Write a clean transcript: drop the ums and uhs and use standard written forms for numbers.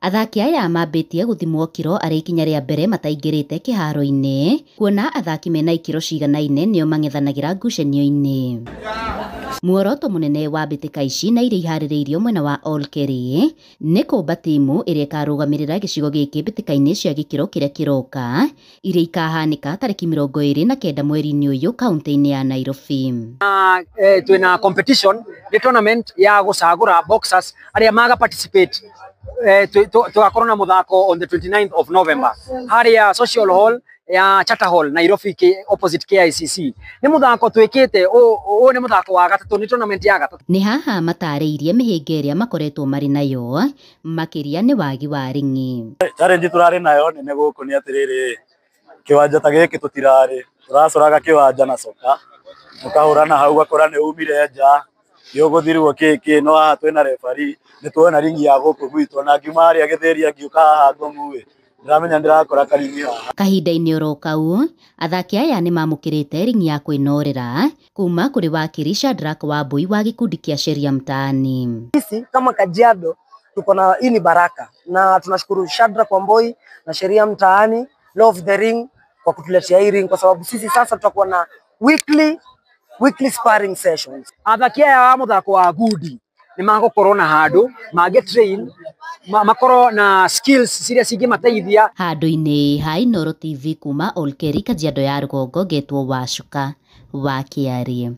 Athaki aya mambĩtie gũthimwo kiro arĩ ikinya rĩa mbere mataingĩrĩte kĩharo-inĩ, kuona athaki mena ikĩro ciganaine nĩo mang'ethanagĩra ngucanio-inĩ. Muoroto mũnene wa mbĩtĩka ici na iria iharĩrĩirio mwena wa Olkeri nĩ kũmba timu ĩrĩa ĩkarũgamĩrĩra gĩcigo gĩkĩ mbĩtĩka-inĩ cia gĩkĩro kĩrĩa kĩroka iria ikahanĩka tarĩki 29 mweri-inĩ ũyũ kaunti-inĩ ya Nairobi. Twina competition, nĩ tournament ya gũcagũra boxers arĩa maga participate. Tugakorwo na muthako on the 29th of November haria social hall ya Charter Hall, Nairobi, opposite KICC. Nĩ muthako twĩkĩte ũũ, nĩ muthako wa gatatũ, nĩ tournament ya gatatũ. Nĩ haha matarĩirie mĩhĩnga ĩrĩa makoretwo marĩ nayo, makĩria nĩ wagi wa ringi. Challenge turarĩ nayo nene gũkũ nĩ atĩrĩrĩ, kĩwanja ta gĩkĩ tũtirarĩ, tũracoraga kĩwanja na coka mũkahũrana hau, ũgakora nĩ umire nja, nĩ ũgũthirwo kĩkĩ. No haha twĩna referee, nĩ tuona ringi ya gũkũ gwitũ, ona ngiuma harĩa Gĩthĩria ngĩũka haha Ngomu ĩ, ndĩramenya ndĩrakora karingi haha. Kahinda-inĩ oro kau, athaki aya nĩ mamũkĩrĩte ringi ya kwĩnorera kuma kũrĩ wakiri Shadrack Wambui wa gĩkundi kĩa Sheria Mtaani. Sisi kama Kajiado tuko na hii ni baraka, na tunashukuru Shadrack Wamboi na Sheria Mtaani, Law of the Ring, kwa kutuletea hii ring, kwa sababu sisi sasa tutakuwa na weekly sparring sessions. Athaki aya wa muthako wa ngundi nĩ magũkorwo na handũ mangĩ train, makorwo na skills ciria cingĩmateithia. Handũ-inĩ ha Inooro TV kuma Olkeri, Kajiado ya Rũgongo, ngetwo Wacuka wa Kĩarĩ.